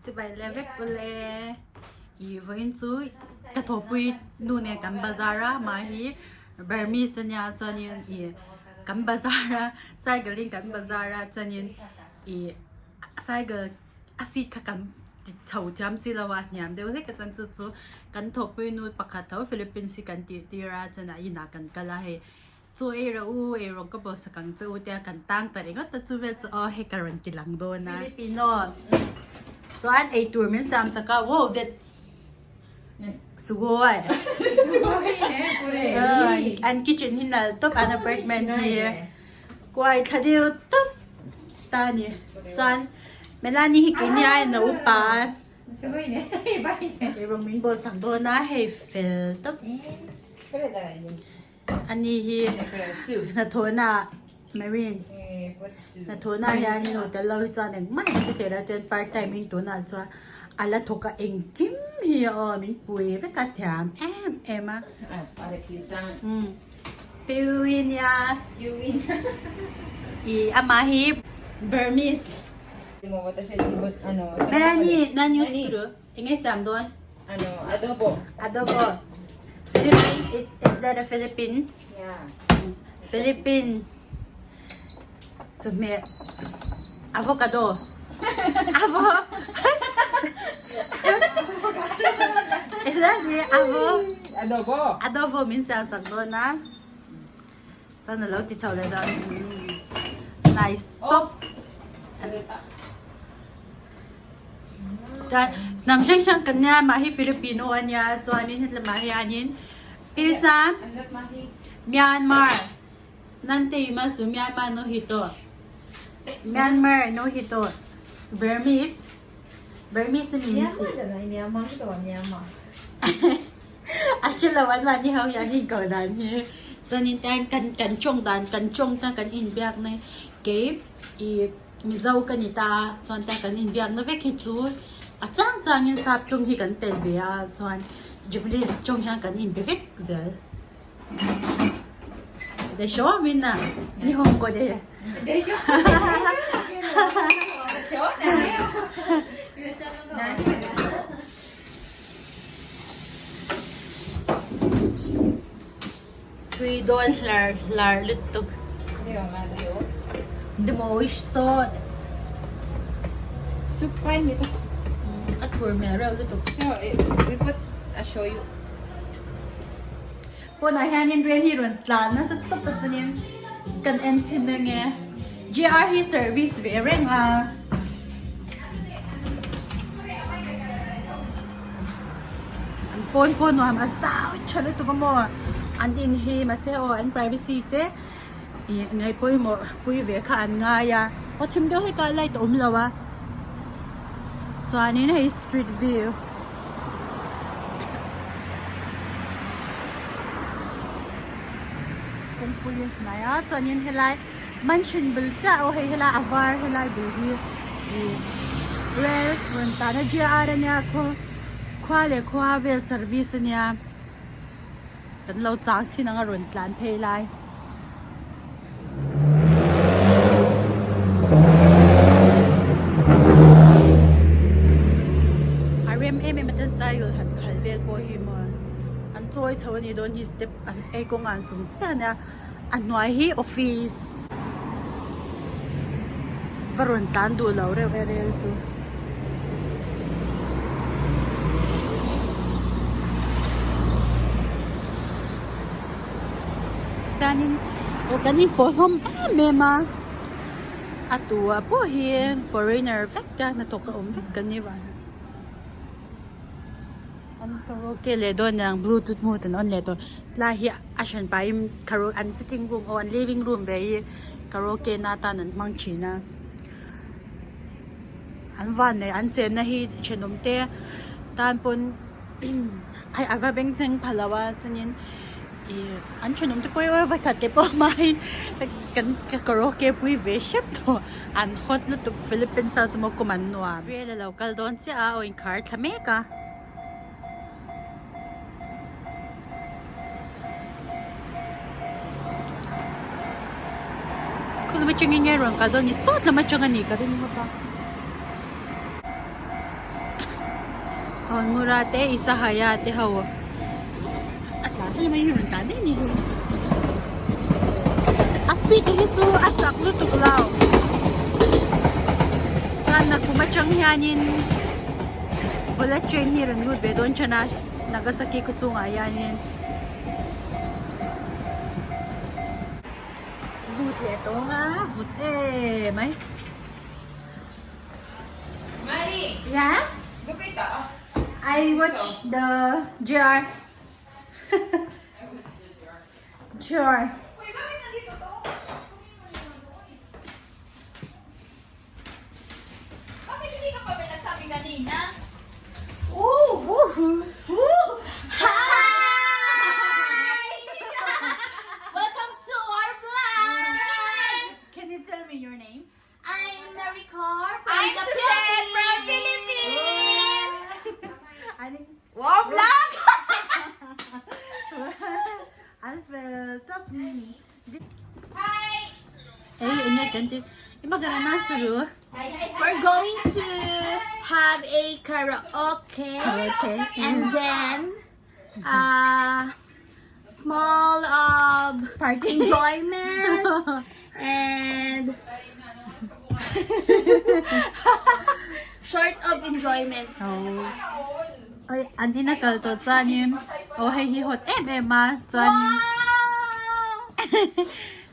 Chibai le vek ule i vawiin chu ka thawhpui nu nen kan bazar a mah hi Burmese ania chuanin ih kan bazar a cycle in kan bazar a chuanin ih cycle a seat kha kan ti chho thiam si lo a hniam deuh hlek a chuan chu chu kan thawhpui nu pakhat tho Philippines hi kan tih tir a chuan a inah kan kal a hei. Chaw ei rawh u, ei rawh ka bawlsak ang che u tia kan tang ta ringawt a chu vel chu aw hei ka rawn ti lang dawn a. Filipino chuan ei tur min siam sak a, wow that's sugoi an kitchen hi nal tawp an apartment hi kuai thla deuh tawp ta a ni chuan Melanie hi keini aiin a upa a ei rawng min bawlsak dawn a hei fel tawp. Ani hi hnathawhna Marine hnathawhna hianin hotel lo hi chuan engmah hi ti thei lo chuan part time in tunah chuan a la thawk a engkim hi aw min pui vek a thiam em em a Piwi nia ih amah hi Burmese Melanie nani u chhuru enge siam dawn. Ano, adobo. Adobo. Philippine, it's, is that a Philippine? Yeah. Philippine. Chawhmeh. Avocado. Avo. Is that the avo? Adobo. Adobo min siam sak dawn a. Chuan a lo ti chho leh dawn. Nice. Top. Chuan hnam hrang hrang kan nia mah hi Filipino a nia chuanin hetlem ah hianin Pizza Myanmar nan te ima su Myanmar no hito Myanmar no hito Burmese Burmese mi a hrelo an mahni ho hian in koh dan hi chuanin tan kan kan tawng dan kan tawng ta kan inbiak na hi kei ih. Mizo ka ni ta a, chuan ta kan inbiakna vek hi chu a chang changin sap chung hi kan tel ve a, chuan Japanese chung hian kan inbe vek zel. Desho minna Nihongo de. Desho. Tui dawn hlar hlar lutuk. Demo-ish sawt. Soup kai ni ta. A thur hmel reuh lutuk. No, we put a shoyu. Pawnah hianin rail hi rawn tlan nasa tawp a chuanin kan en chhin ange. JR hi service ve reng a. An pawn pawh nuam a zau tha lutuk a maw an in hi mahse aw an privacy te ih ngaih pawimawh pui ve kha an ngai a aw thim deuh hekah light a awm lo a chuanin hei street view kawngpui a hnai a chuanin helai mansion bul chiah aw hei helai a var helai bul hi ih rel rawn tahna JR ania khaw khua leh khua vel service ania kan lo chang chin anga rawn tlan phei lai. A rem em em a chuan cycle han khal vel pawh hi maw an chawi chho a nih dawn hi step an ei kawngah an chung chiah ania. A hnuai hi office va rawn tlan duh lo reuh e rel chu. Chuanin aw kan inpawh hlawm em em a a tua pawh hi foreigner vek te a hnathawk a awm vek kan ni vang. An karaoke leh dawn niang bluetooth mode an on leh tawh tlai hi a hran pahin karaoke an sitting room aw an living room ve hi karaoke na atan an hmang thin a an van neih an chenna hi thenawm te tan pawn hei a va bengchheng pha lo a chuanin Ih an thenawm te pawh hi vawikhat ke pawh hmain kan ka karaoke pui ve hrep tawh an hot lutuk Philippines ho chu maw kum an nuam. Rel a lo kal dawn chiah a aw inkhar thla mek a. Khaw lam atangin nge rawn kal dawn ni sawt lam atang a nih ka ring ngawt a. Honmura te Isahaya te ho a tlan hle mai hi rawn tlan daih ni hi a speed te hi chu a chak lutuk lo chuan nakum atang hianin bullet train hi rawn lut ve dawn than a Nagasaki khaw chungah hianin. Lut leh tawng a vut em mai. Yes? I watch the JR. JR. Bakit hindi ka pa ba nagsabi kanina? Ooh, ooh, ooh. Hi! Welcome to our vlog! Can you tell me your name? I'm Maricor from I'm the Suzette from Philippines! I think Wow, vlog! I felt up. Hi! Hey, ingat kanti. Imagana suru. We're going to have a karaoke. Okay. And then, small Party. enjoyment and short of enjoyment. Oh. Oi, an ina kal tawh chuanin aw hei hi hot em em a chuanin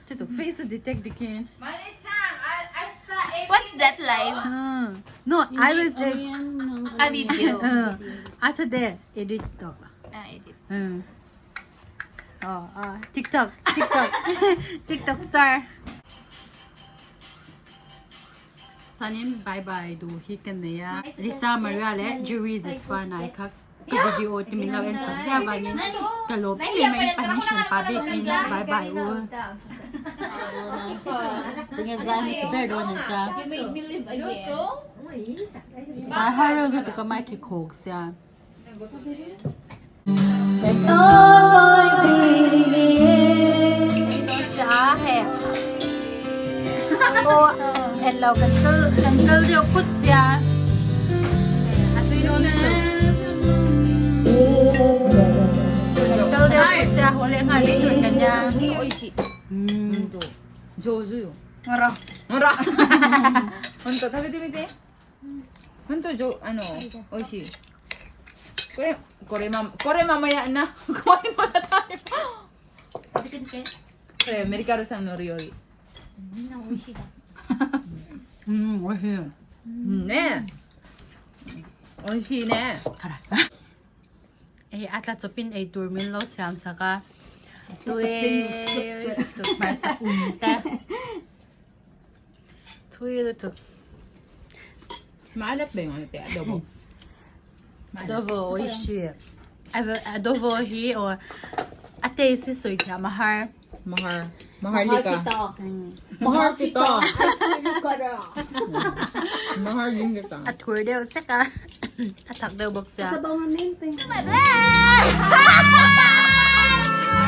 chutu face detect dikhin. What's that live? No, I will take A video. After that edit to. Ah, edit. Oh, TikTok, TikTok, TikTok star. Chuanin bye bye duh hi ka nei a Lisa Maria leh Jerry Zitfanai kha ka video te min lo en sak zia vangin ka lawm em em a in pahnih hran pa bikin bye bye u tinge zai hmasa ber dawn an tia zai har reuh lutuk a mai khi khawk sia. Lo kan kal kan kal deuh phut sia a tui dawn lutuk kan kal deuh phut sia haw leh nghal mai tur kan nia. 本当上あの美味しいこれこれまこれmamaya na kumain muna tayo これメリカルさんの料理うん、美味しい。うんね美味しいね Ei a tla chawpin ei tur min lo siam sak a tui lutuk hmarcha um te tui lutuk Maalat ba yung ano te adobo adobo oishi adobo hi aw a taste hi sawi thiam a har Mahar Maharlika Mahal kita Mahal din kita a thur deuh sek a a thak deuh bawk sia. My vlog!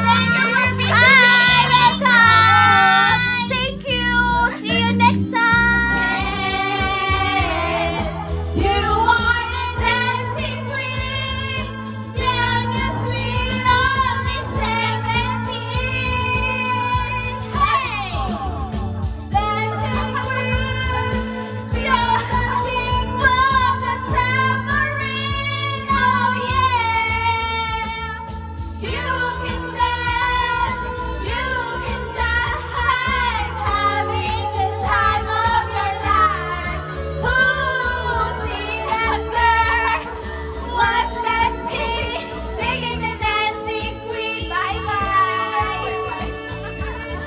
Thank you for visiting! Hi! Welcome! Thank you! See you next time! You are the dancing queen! Young and sweet, only 17! Hey! Dancing queen! You're the king from the tambourine! Oh yeah! You can dance, you can jive, having the time of your life. Ooh, see that girl, watch that scene, making the dancing queen. Bye bye.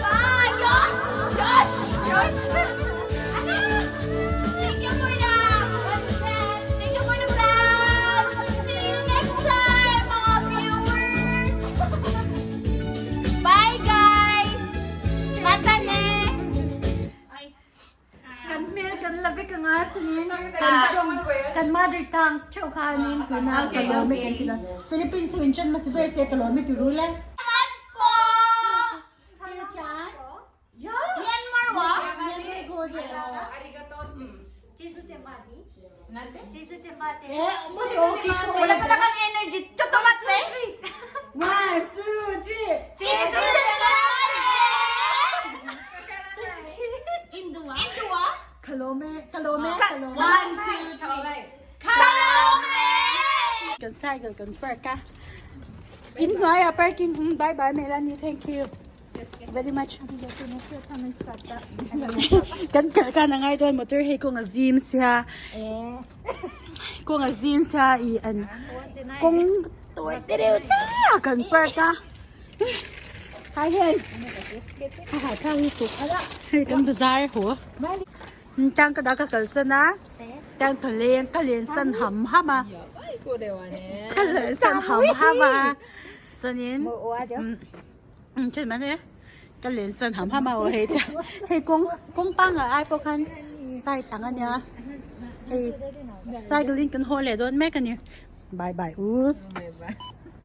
Bye, gosh, gosh, gosh. Thank you for the, what's that? Thank you for the vlog. See you next time, mga viewers. Bye, guys. Mata ne. Kan hmel kan la vek anga chuanin kan tawng kan mother tongue theuh kha anin tuna ka lawm e kan ti dawn Philippines ho in chan hmasa ber se ka lawm e ti rul e. Salamat po. Myanmar wa? Wala talagang energy. Chotomate! 1 2 3 Indua? Indua? Kalome, kalome, kalome. 1, 2, 3. Kalome! Kan cycle kan park a. In hnuai ah parking hmm bye bye Melanie thank you very much. Kan kal kan angai dawn motor hei kawng a zim sia. Kawng a zim sia i an kawng tawi te reuh te a kan park a. Hai hei. Hei kan bazar haw. Tang ka dah ka kalsan a. Tang ka leng ka len san ham ham a. Ka len san ham ham a. Chuanin umm then mai e ka len san ham ham a aw hei te hei kawng kawng pangngai ai pawh khan side ang ania hei cycle in kan haw leh dawn mek ani bye bye u.